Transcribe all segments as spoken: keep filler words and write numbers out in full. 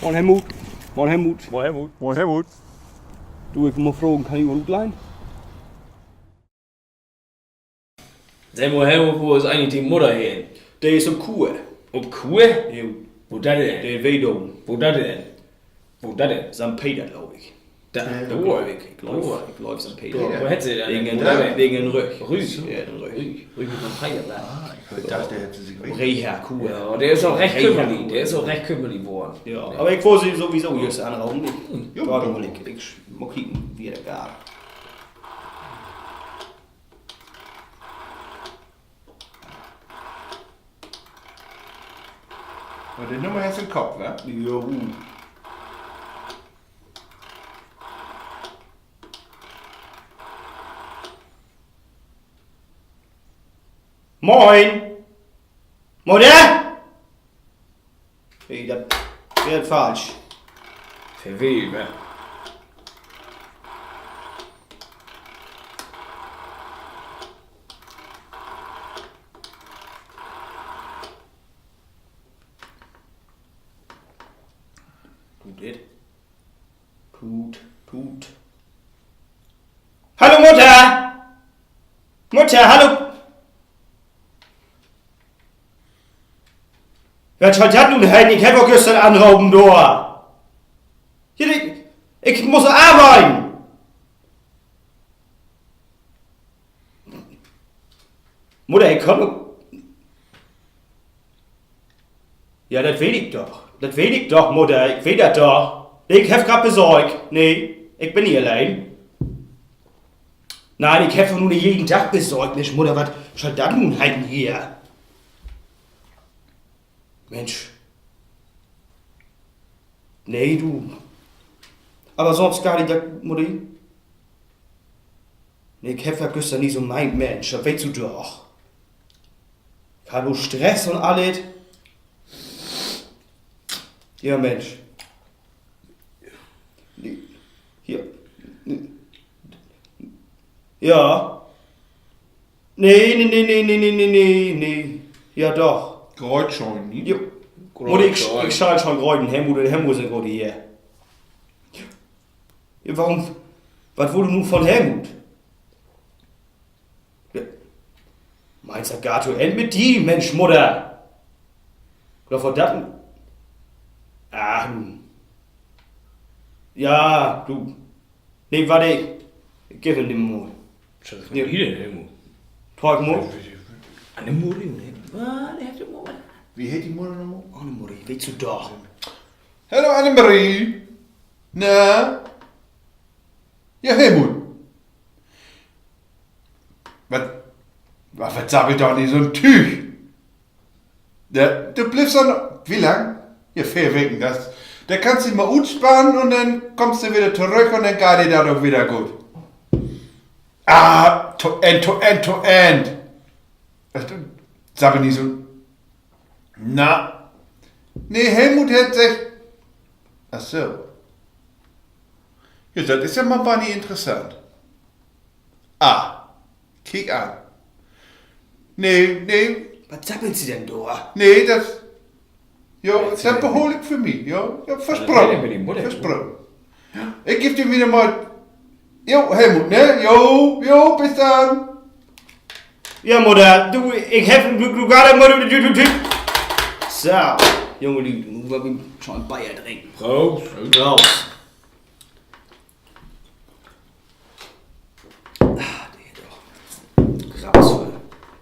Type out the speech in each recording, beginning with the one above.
Moin, Helmut. Moin, Helmut. Moin, Helmut. Moin, Helmut. Du, ik mutt fragen, kann ik mal utlehnen? Segg mal, Helmut, wo is egentlich dien Mudder hen? De is op Kur. Op Kur? Jo. Wo dat denn? De Wehdohn. Wo dat denn? Wo dat denn? Sankt Peter, glööv ik. Dor, ik glööv, ik glööv, Sankt Peter. Wo hett se denn? Wegen den Rügg. Rügg. Ja, den Rügg. Rügg, Rügg is Sankt Peter. Ah, ik dacht, de hett se sik Reha-Kur. Ja, de is ok recht kümmerlich, de is ok recht kümmerlich worrn. Ja, aver ik wull se sowieso jüst anropen. Ik, ik, ik mutt kieken, wo dat geiht. Aver de Nummer hest in Kopp, wa? Jo. Moin! Mudder? Nee, dat weer falsch. Verwählt, ne? Tut dit. Tut, tut. Hallo, Mudder! Mudder, hallo! Wat schall dat nu heten? Ik heff ok güstern anropen dor. Ja, ik, ik mutt arbeiden. Mudder, ik kann ok. Ja, dat weet ik doch. Dat weet ik doch, Mudder. Ik weet dat doch. Nee, ik heff graad Besöök. Nee, ik bün nich alleen. Nee, ik heff doch nu nich jeden Dag Besöök, Minsch, Mudder, wat schall dat nu heten hier? Minsch. Nee, du. Aver sünst geiht dat, Mudder? Nee, ik heff dat güstern nich so meent, Minsch, dat weetst du doch. Ik harr nu Stress un allens. Ja, Minsch. Nee, hier. Ja. Nee, nee, nee. Ja, doch. Gröt schon, ne? Jo. Mudder, ik, ik schall schon gröten. Helmut un Helmut sünd graad hier. Ja, warum, wat wullt du nu von Helmut? Ja. Meenst, dat geiht to Enn mit di, Minsch, Mudder? Glööv, wat dat, ach, nu. Ja, du. Nee, wacht, ik, ik geev em mal. Wat is dat för en Idee, Helmut? Talk mal. Anne-Marie, ne? Wat, de hett ok mal wat. Wo heet de Mudder noch mal? Anne-Marie, weetst du doch. Hallo, Anne-Marie. Na? Ja, Helmut. Wat, wat, wat sabbel doch nich so'n Tüüg? Ja, du bliffst denn, wo lang? Ja, veer Weken, dat, denn kannst di mal utspannen un denn kummst du wedder torüch un denn geiht di dat ok wedder goot. Ah, to Enn, to Enn, to Enn. Sabbel nich so. Na. Nee, Helmut hett seggt. Ach so. Ja, dat is ja mal bannig interessant. Ah, kiek an. Nee, nee. Wat sabbelt Se denn dor? Nee, dat, jo, dat behool ik för mi, jo. Jo, versproken. Versproken. Ik geev di wedder mal, jo, Helmut, ne? Jo, jo, bit denn. Ja, Mudder, du, ik heff en Glück, du, du, du, du. So, Junge, Lüüd, nu warr wi schon Beer drinken. Proost. Proost. Ah, de hett doch Gras vull.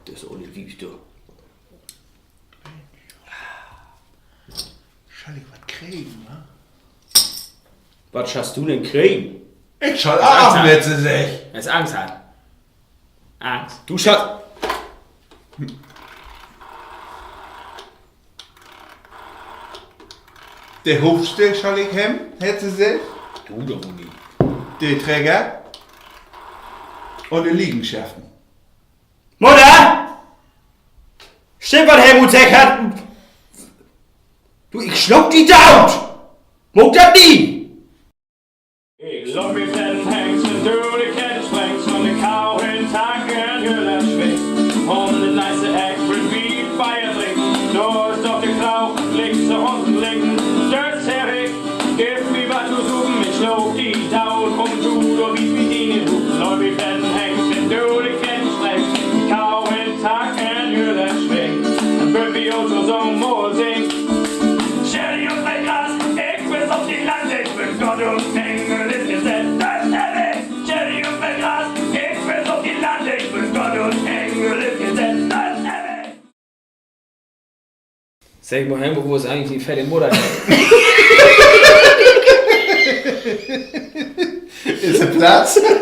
Dat is ok nich wies, du. Schall ik wat kriegen, wa? Wat schallst du denn kriegen? Ik schall Angst hebben, hett se seggt. Hest Angst hatt? Angst? Du schall... De Hoofdstell schall ik hebben, hett se seggt. Du doch nich. De Trecker. Un de Liegenschaften. Mudder! Stimmt, wat Helmut seggt hett? Du, ik slaag di doot! Maak dat nich! Ik loop mit den Hengst door de Kette, spring van de Kau in Tacken, Jüller schwingt. Un de nächste Eck bringt mi Beer drinken. Dor is doch de Kau, linkse un linken, dor seh ik Segg mal, Helmut, wo is egentlich dien fette Mudder? Is se platt?